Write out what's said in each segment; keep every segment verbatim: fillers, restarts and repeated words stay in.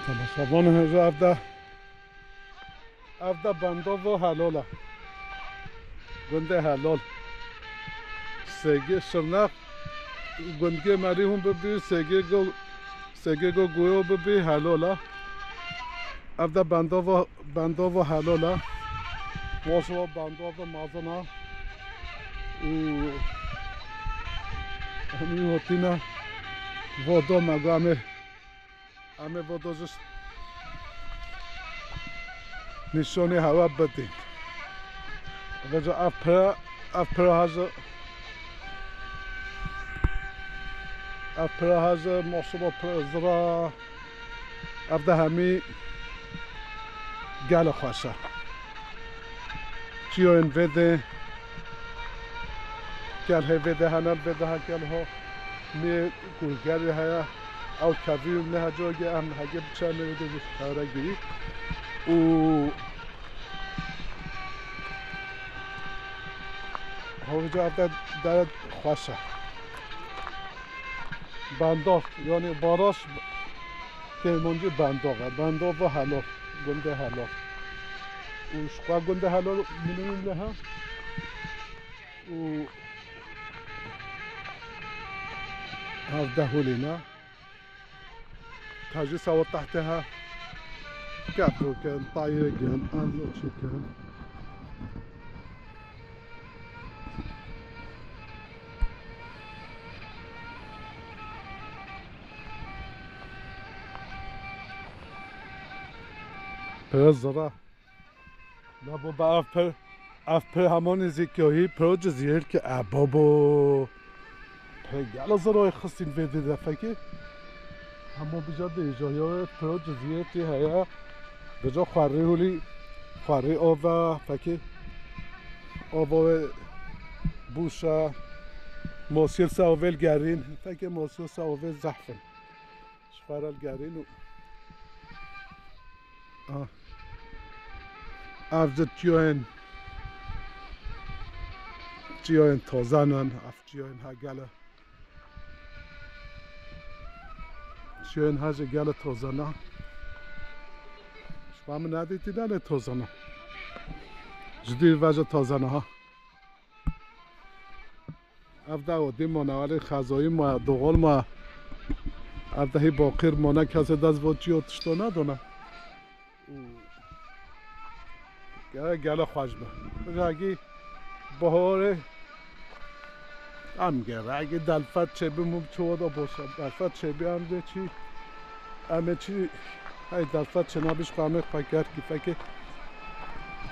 Şavan hêja ev de, ev de Bendova Helol e. Gundê Helol. Sêgê Şirnex, gundgê merî hûn bibî, sêgê go, sêgê go guyo bibî, Helol e. Ev de Bendova, Bendova Helol e. Maşallah Bendova mezin e. Û hemî hotîne vodo me gamê. Em ê vodo ji nîşanê hewa bidin. Vêca ev pira, ev pira heze, ev pira heze, mosilo pira zira, ev de hemî gelê xweş e. Çiyoyên vê de, gel hê vê de hene, vê de ha gel ho. Mê ku gelê heye, ew kevî ne hecogê em hege biçe me de çare girî. Û hewca ev de dere xweş e. Bandor, yani baraj Kêmoncî Bandor e. Bandor ve Helal, gundê Helal. Û ji xwe gundê Helal minimum ne ha. Û hevdeh holê ne. Tacî sawa tehte ha. Kep roken, tayê gen, anlo çekin. Pir zira. Na baba, ev pir, ev pir hema nêzîkiyahî piro cizîr ki, e, babo. Pir gelo ziroyê xistîn vê dê defekê. Hema bija dêja ya piro cizîr tê heye. Bija xwarî hûlî, xwarî ova, fekê. Ova wê bûşa. Mosiyê se ovêl gerîn. Fekê mosiyê se ovêl zehfin. Ji xwe re li gerîn û, ah. Ev ji çiyoyên, çiyoyên tozan in, ev çiyoyên ha gele. Çiyoyên ha ji gele tozan in. Ji xwe min nedîtî ne lê tozan in. Ji dîr ve ji tozan in ha. Ev de odî mane, alî xezoyî ma, doxol ma. Ev de hî boqîr mane, kesê dest bo çiyo tişto nedone. Gele, gele xweş be. Ragî bahorê em ge, ragî delfet çêbi mum çiwo de boşe. Delfet çêbi em de çi? Em ê çi? Hey, derfet çênabî ji xwe em ê xwe ger kî fekê.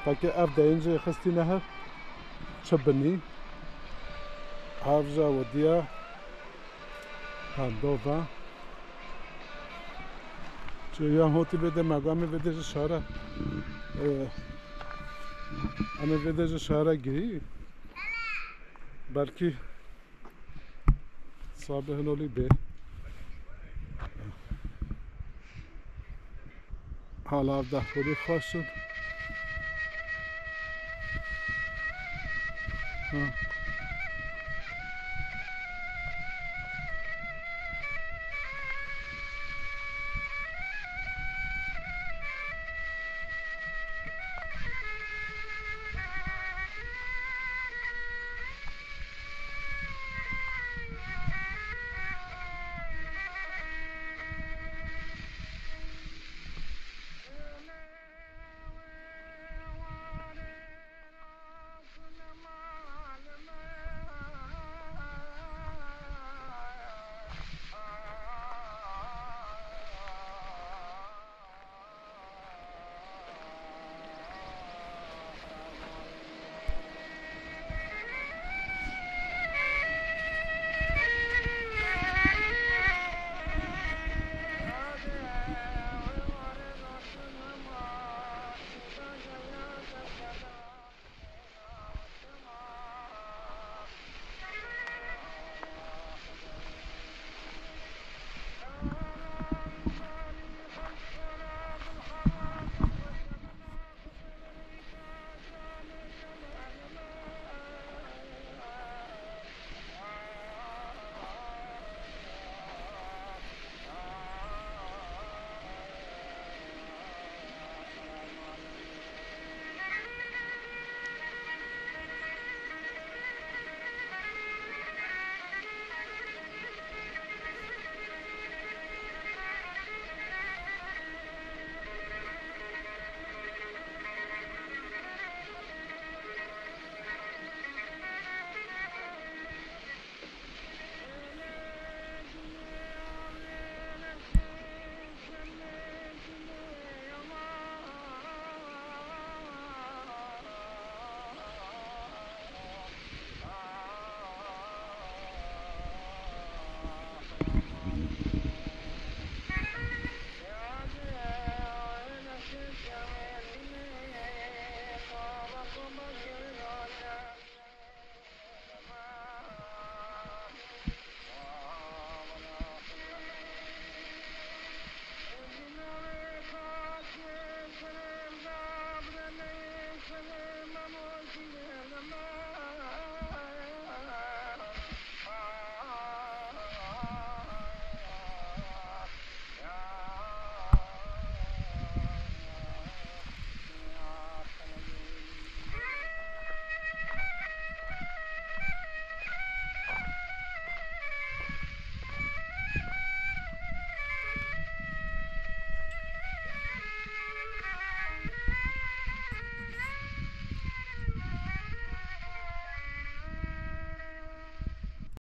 Fekê ev deyên jê xistîne hev. Çi binî? Hev ja wediya. Hendo ve. Çi yan hotî bê de me, em ê vê de ji şare. Ee, em ê vê de ji şare girî. Belkî Sabê hinolî bê. Hala ev dehkolî xweş in. Ha.